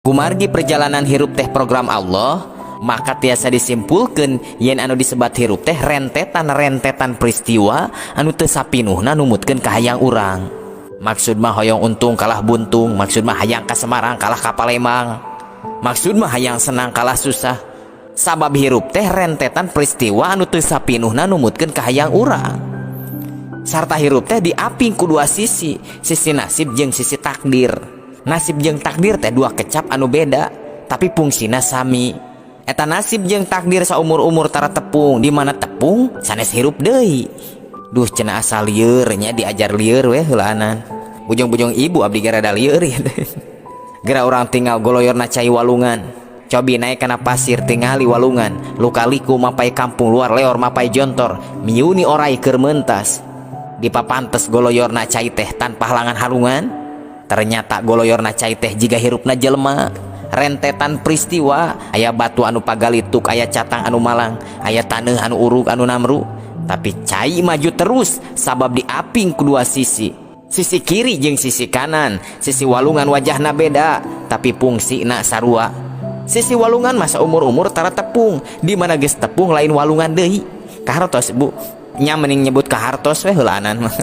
Kumargi perjalanan hirup teh program Allah, maka tiasa disimpulkan yen anu disebat hirup teh rentetan-rentetan peristiwa anu teu sapinuhna numutkeun kahayang urang. Maksud mah hoyong untung kalah buntung, maksud mah hayang ka Semarang kalah ka Palembang, maksud mah hayang senang kalah susah. Sabab hirup teh rentetan peristiwa anu teu sapinuhna numutkeun kahayang urang. Sarta hirup teh diaping ku dua sisi, sisi nasib jeung sisi takdir. Nasib jeung takdir teh dua kecap anu beda, tapi fungsina sami. Eta nasib jeung takdir saumur-umur tara tepung, di mana tepung sanes hirup deui. Duh, cenah asa lieur nya, diajar lieur weh heulaanan. Bujung-bujung ibu abdi ge rada lieur ya. Gera urang tinggal goloyorna cai walungan. Cobi naik kana pasir tingali walungan, luka-liku mapai kampung luar leor mapai jontor, miuni orai keur mentas. Dipapantes goloyorna cai teh tanpa halangan halungan. Ternyata goloyorna cai teh jiga hirupna jelema, rentetan peristiwa, aya batu anu pagalituk, aya catang anu malang, aya taneuh anu urug anu namru, tapi cai maju terus sabab diaping ku dua sisi. Sisi kiri jeung sisi kanan, sisi walungan wajahna beda, tapi fungsina sarua. Sisi walungan masa umur-umur tara tepung, di mana geus tepung lain walungan deui. Kahartos, Bu. Nya mending nyebut kahartos we heulaanan mah.